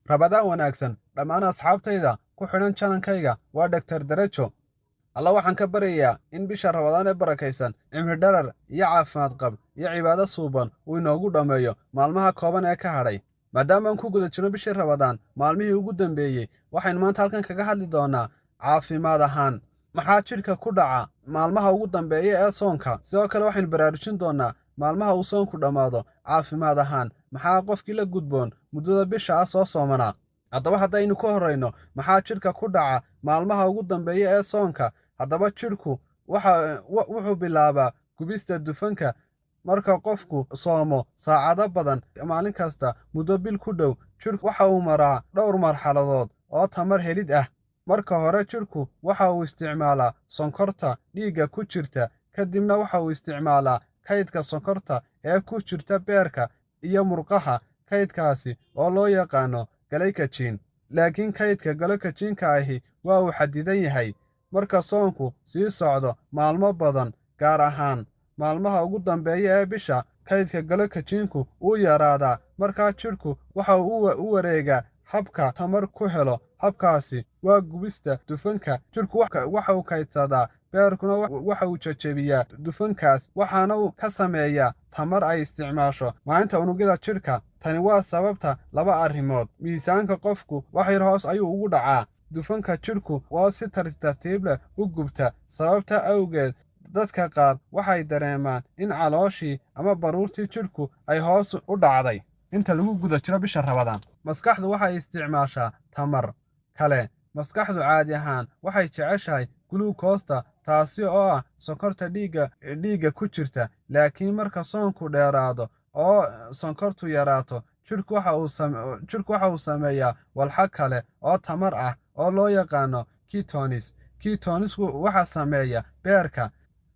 Rabadaan wanaagsan dhammaan asxaabtayda ku xidhan channelkayga. Waa Dhaktar Darajo. Alla waxaan ka baryayaa in bisha Rabadaan ee barakaysan cimri dharar iyo caafimaad qab iyo cibaado suuban uu inoogu dhammeeyo maalmaha kooban ee ka hadhay. Maadaama aan ku guda jirno bishii Rabadaan maalmihii ugu dambeeyey, waxaynu maanta halkan kaga hadli doonaa caafimaad ahaan maxaa jidhka ku dhaca maalmaha ugu dambeeya ee soonka. Sidoo kale waxaynu baraarujin doonaa maalmaha uu soonku dhammaado caafimaad ahaan maxaa qofkii la gudboon muddada bisha ah soo soomanaa. Haddaba haddaynu ka horrayno maxaa jidhka ku dhaca maalmaha ugu dambeeya ee soonka, haddaba jidhku waxa wuxuu bilaabaa gubista dufanka. Marka qofku soomo saacado badan maalin kasta muddo bil ku dhow, jidhku waxa uu maraa dhowr marxaladood oo tamar helid ah. Marka hore jidhku waxa uu isticmaalaa sonkorta dhiigga ku jirta, kadibna waxa uu isticmaalaa kaydka sonkorta ee ku jirta beerka iyo murqaha, kaydkaasi oo loo yaqaano glycogen. Laakiin kaydka glycogen-ka ahi waa uu xadidan yahay. Marka soonku sii socdo maalmo badan, gaar ahaan maalmaha ugu dambeeya ee bisha, kaydka glycogen-ku wuu yaraadaa. Markaa jidhku waxa uu u wareegaa habka tamar ku helo. Habkaasi waa gubista dufanka. Jidhku waxa uu kaydsadaa, beerkuna waxa uu jejebiyaa dufankaas, waxaana uu ka sameeyaa tamar ay isticmaasho maalinta unugyada jidhka. Tani waa sababta laba arrimood: miisaanka qofku wax yar hoos ayuu ugu dhacaa, dufanka jidhku waa si tartiib leh u gubta. Sababta awgeed dadka qaar waxay dareemaan in calooshii ama baruurtii jidhku ay hoos u dhacday inta lagu guda jiro bisha Rabadaan. Maskaxdu waxay isticmaashaa tamar kale. Maskaxdu caadi ahaan waxay jeceshahay gluukoosta, taasi oo ah sonkorta dhiigga ku jirta. Laakiin marka soonku dheeraado oo sonkortu yaraato, jidhku waxa uu sameeyaa walxo kale oo tamar ah oo loo yaqaano ketones. Ketonesku waxa sameeya beerka.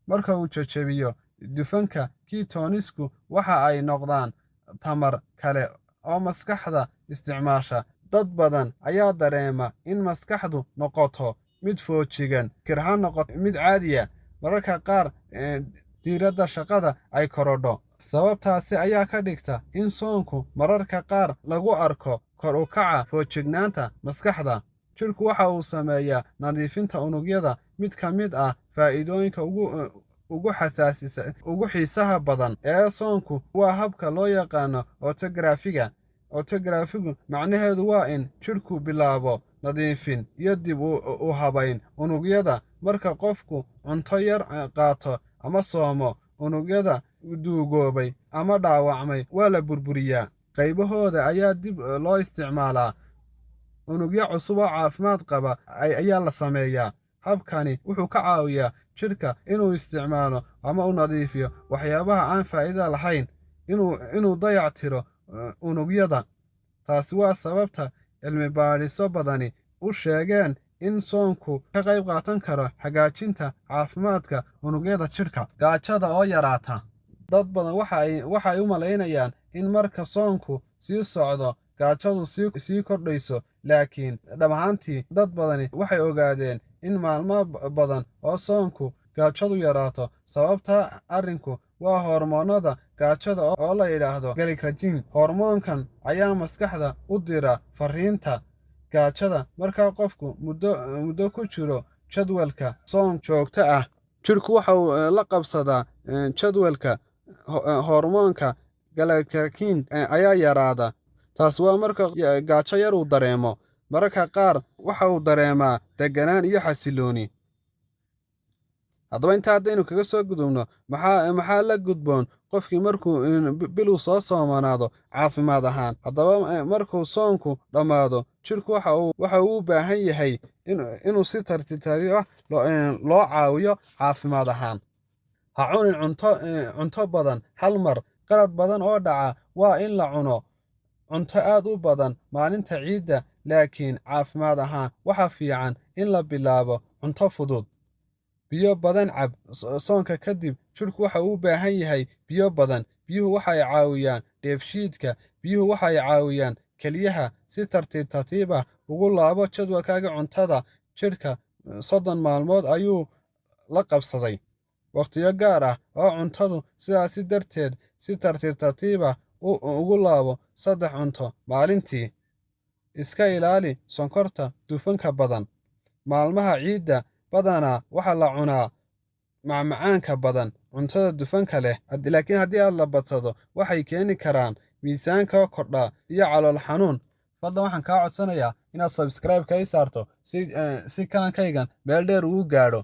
Marka uu jejebiyo dufanka, ketonesku waxa ay noqdaan tamar kale oo maskaxda isticmaasha. Dad badan ayaa dareema in maskaxdu noqoto mid foojigan, fikir ahaan noqoto mid caadiya, mararka qaar diiradda shaqada ay korodho. Sababtaasi ayaa ka dhigta in soonku mararka qaar lagu arko kor u kaca foojignaanta maskaxda. Jidhku waxa uu sameeyaa nadiifinta unugyada. Mid ka mid ah faa'iidooyinka ugu xiisaha badan ee soonku waa habka loo yaqaano autophagy-ga. Autophagy-gu macnaheedu waa in jidhku bilaabo nadiifin iyo dib u habayn unugyada. Marka qofku cunto yar qaato ama soomo, unugyada duugoobay ama dhaawacmay waa la burburiyaa, qaybahooda ayaa dib loo isticmaalaa, unugyo cusub oo caafimaad qaba ayaa la sameeyaa. Habkani wuxuu ka caawiyaa jidhka inuu isticmaalo ama u nadiifiyo waxyaabaha aan faa'iidada lahayn, inuu dayac tiro unugyada. Taasi waa sababta cilmi baadhiso badani u sheegeen in soonku ka qayb qaadan karo hagaajinta caafimaadka unugyada jidhka. Gaajada oo yaraata. Dad badan waxay u malaynayaan in marka soonku sii socdo gaajadu sii kordhayso, laakiin dhab ahaantii dad badani waxay ogaadeen in maalmo badan oo soonku gaajadu yaraato. Sababta arrinku waa hormoonnada gaajada oo la yidhaahdo ghrelin. Hormoonkan ayaa maskaxda u dira fariinta gaajada. Marka qofku muddo ku jiro jadwalka soon joogto ah, jidhku waxa uu la qabsadaa jadwalka, hormoonka ghrelin ayaa yaraada. Taas waa marka gaajo yar uu dareemo. Mararka qaar waxa uu dareemaa deganaan iyo xasillooni. Haddaba intaa haddaynu kaga soo gudubno, maxaa la gudboon qofkii markuu bil uu soo soomanaado caafimaad ahaan? Haddaba markuu soonku dhammaado, jidhku waxa uu u baahan yahay inuu si tartiib tartiib ah loo caawiyo caafimaad ahaan. Ha cunin cunto badan hal mar. Qalad badan oo dhaca waa in la cuno cunto aad u badan maalinta ciidda, laakiin caafimaad ahaan waxa fiican in la bilaabo cunto fudud. Biyo badan cab. Soonka kadib jidhku waxa uu u baahan yahay biyo badan. Biyuhu waxay caawiyaan dheefshiidka, biyuhu waxay caawiyaan kelyaha. Si tartiib tartiib ah ugu laabo jadwalkaaga cuntada. Jidhka 30 maalmood ayuu la qabsaday waqtiyo gaar ah oo cuntadu, sidaasi darteed si tartiib tartiib ah ugu laabo 3 cunto maalintii. Iska ilaali sonkorta dufanka badan. Maalmaha ciidda badanaa waxaa la cunaa macmacaanka badan, cuntada dufanka leh, laakiin haddii aad la badsado waxay keeni karaan miisaanka kordha iyo calool xanuun. Fadlan waxaan kaa codsanayaa inaad subscribe-ka ii saarto si kanankaygan meel dheer uu gaadho.